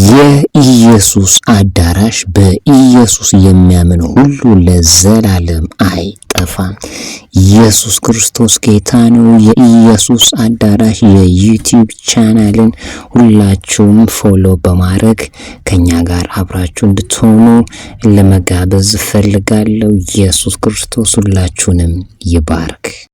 የኢየሱስ አዳራሽ፣ በኢየሱስ የሚያምን ሁሉ ለዘላለም አይጠፋም። ኢየሱስ ክርስቶስ ጌታ ነው። የኢየሱስ አዳራሽ የ YouTube channel ን ሁላችሁም follow በማድረግ ከኛ ጋር አብራችሁ እንድትሆኑ ለመጋበዝ እፈልጋለሁ። ኢየሱስ ክርስቶስ ሁላችሁንም ይባርክ።